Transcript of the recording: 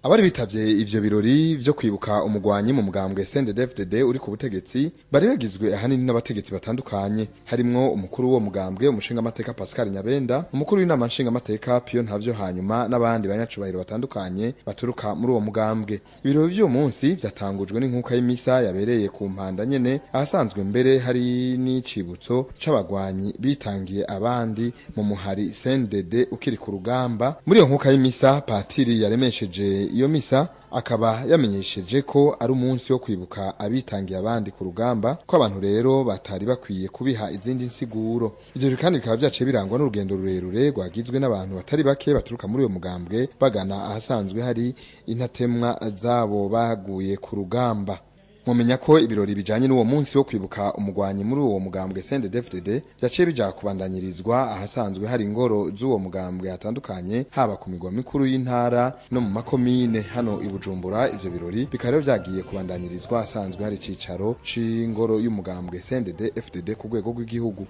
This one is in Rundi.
Abari bitavye ivyo birori vyo kwibuka umugwanyi mu mugambwe CNDD-FDD uri ku butegetsi bari bagizwe ahanini n'abategetsi batandukanye, harimwo umukuru w'uwo mugambwe, umushingamateka Pascal Nyabenda, umukuru w'inama nshingamateka Pio Ntavyo, hanyuma n'abandi banyacubahiro batandukanye baturuka muri uwo mugambwe. Ibirori vy'uwo munsi vyatangujwe n'inkuka y'imisa yabereye ku mpanda nyene, ahasanzwe mbere hari n'icibutso c'abagwanyi bitangiye abandi mu muhari CNDD ukiri ku rugamba. Muri iyo nkuka y'imisa, patiri yaremesheje iyo misa akaba yamenyesheje ko ari umunsi wo kwibuka abitangiye abandi ku rugamba, ko abantu rero batari bakwiye kubiha izindi nsiguro. Ivyo kandi bikaba vyaciye birangwa n'urugendo rurerure rwagizwe n'abantu batari bake baturuka muri uyo mugambwe bagana ahasanzwe hari intatemwa zabo baguye ku rugamba. Mumenya ko ibirori bijanye n'uwo munsi wo kwibuka umugwanyi muri uwo mugambwe CNDD-FDD vyaciye bija kubandanyirizwa ahasanzwe hari ingoro z'uwo mugambwe hatandukanye, haba ku migwa mikuru y'intara no mu makomine hano i Bujumbura. Ivyo birori bikaba rero vyagiye kubandanyirizwa ahasanzwe hari icicaro c'ingoro y'umugambwe CNDD-FDD ku rwego rw'igihugu.